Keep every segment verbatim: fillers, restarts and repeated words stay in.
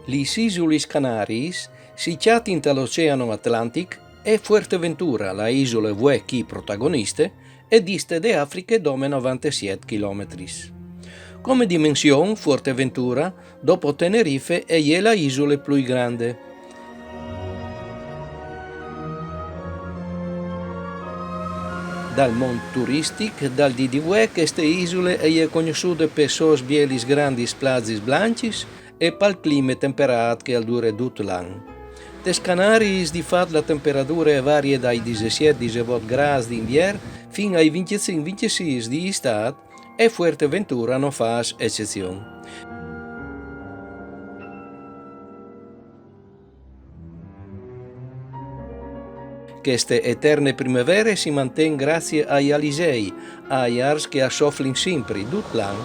Lis Isulis Canariis si cjatin tal Oceano Atlantic e Fuerteventura, la isule vuê chi protagoniste, e diste de Afriche dome novantesiet chilometris. Come dimension, Fuerteventura, dopo Tenerife, e je la isule plui grande. Dal mont turistic, dal dì di vuê, cheste isule e je cognossude pes sôs bielis grandis plazis blancjis e pal clime temperât che al dure dut l'an. Tes Canariis, di fat, la temperature e varie dai disesiet disevot grâts di invier fin ai vincjecinc vincjesîs di istât, e Fuerteventura no fâs ecezion. Cheste eterne primevere si manten grazie ai alisei, aiars che a soflin simpri, dut l'an.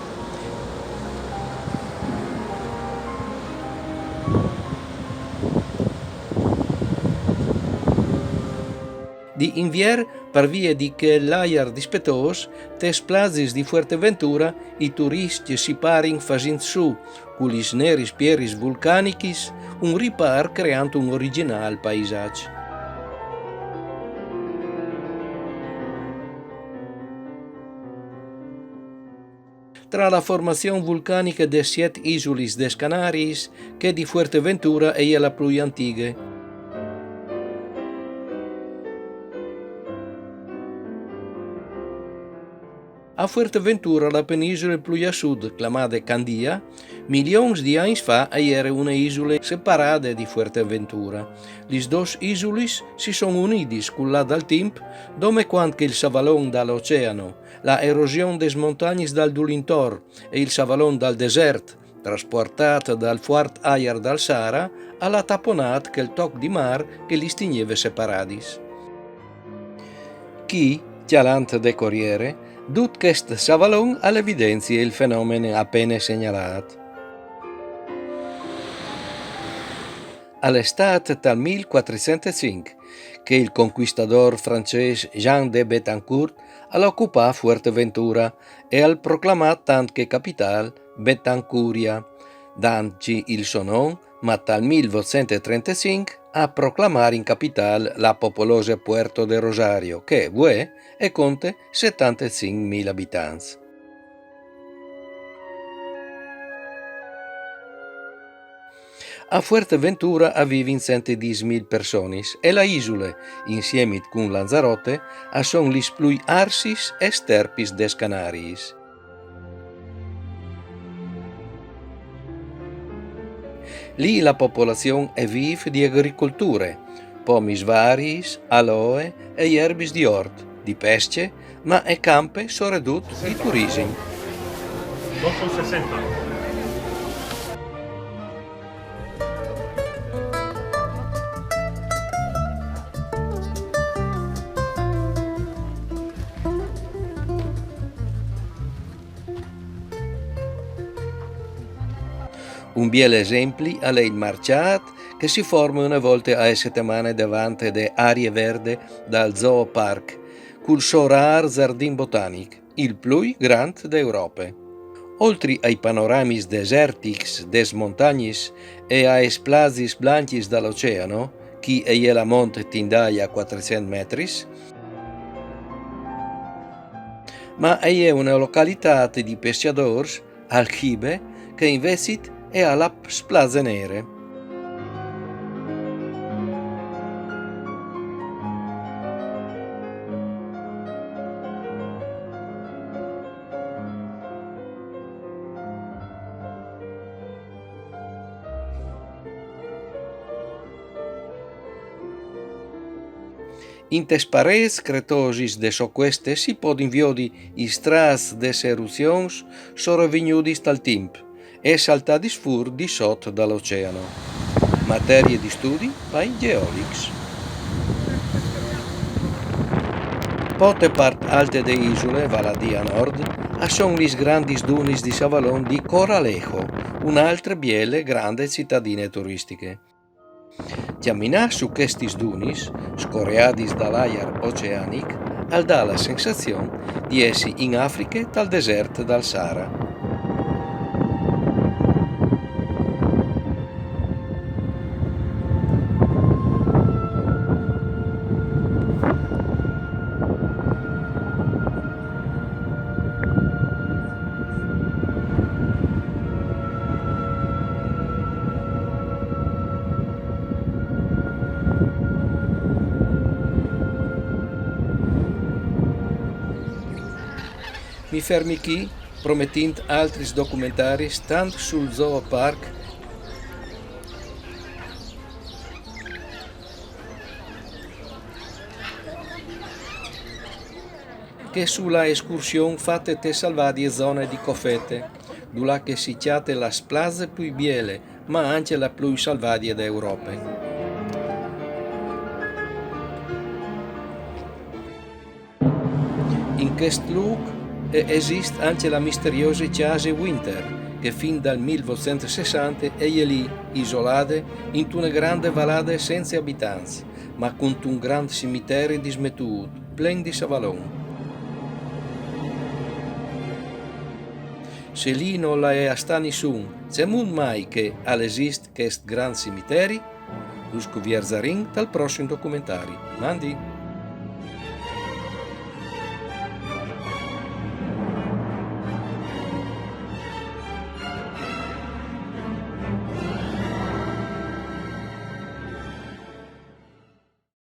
Di invier, par vie di chel aiar dispetôs, tes plazis di Fuerteventura i turiscj si parin fasint sù, cu lis neris pieris vulcanichis, un ripâr creant un origjinâl paisaç. Tra la formazion vulcaniche des siet isulis des Canariis, chê di Fuerteventura e je la plui antighe. A Fuerteventura, la penisule plui a sud, clamade Candia, milions di agns fa e jere une isule separade di Fuerteventura. Lis dôs isulis si son unidis cul lâ dal timp, dome cuant che il savalon dal oceano, la erosion des montagnis dal dulintor e il savalon dal desert, trasportât dal fuart aiar dal Sahara, al à taponât chel toc di mâr che lis tigneve separadis. Chi, cjalant de coriere, dut chest savalon al evidenzie il fenomen a pene segnalât. Al è stât tal mil cuatricent e cinc che il conquistadôr francês Jean de Béthencourt al ocupà Fuerteventura e al proclamà tant che capitâl Betancuria, dantji il so non, ma tal mil votcent e trentacinc a proclamarin capitâl la popolose Puerto de Rosario, che vuê e conte setantecinc mil abitants. A Fuerteventura a vivin cent e dîs mil personis e la isule, insiemit cun Lanzarote, a son lis plui arsis e sterpis des Canariis. Li la popolazion e vîf di agricolture, pomis variis, aloe e jerbis di ort, di pescje, ma e campe soredut di turisim. Un biel esempli al è il marcjât che si forme une volte ae setemane devant de Arie Verde dal Zoo Park, cul so râr zardin botanic, il plui grant de Europe. Oltri ai panoramis desertics des montagnis e aes plazis blancjis dal oceano, chi e je la mont Tindai a cuatricent metris, ma e je une localitât di pescjadôrs, Aljibe, che invezit e à la plaze nere. Intes parêts cretosis de sô cueste si podin viodi i straçs des eruzions sorevignudis tal timp e saltadis fûr di sot dal oceano. Materie di studi pai gjeolics. Po te part alte de isule, val a dî a nord, a son lis grandis dunis di savalon di Coralejo, une altre biele grande citadine turistiche. Cjaminâ su chestis dunis, scoreadis dal aiar oceanic, al dà la sensazion di jessi in Afriche tal desert dal Sahara. Mi fermi chi, prometint altris documentaris tant sul Zoo Park che su la escursion fate te salvadie zone di Cofete, dulà che si cjate la splaze plui biele, ma ancje la plui salvadie de Europe. In chest lûc e esist ancje la misteriose cjase Winter, che fin dal mil votcent sessante e je lì, isolade, intune grande valade cence abitants, ma cuntun grand cimiteri dismetût, plen di savalon. Se lì no la è a stâ nissun, cemût mai che al esist chest grand cimiteri? Lu scuvierzarìn tal prossim documentari. Mandi!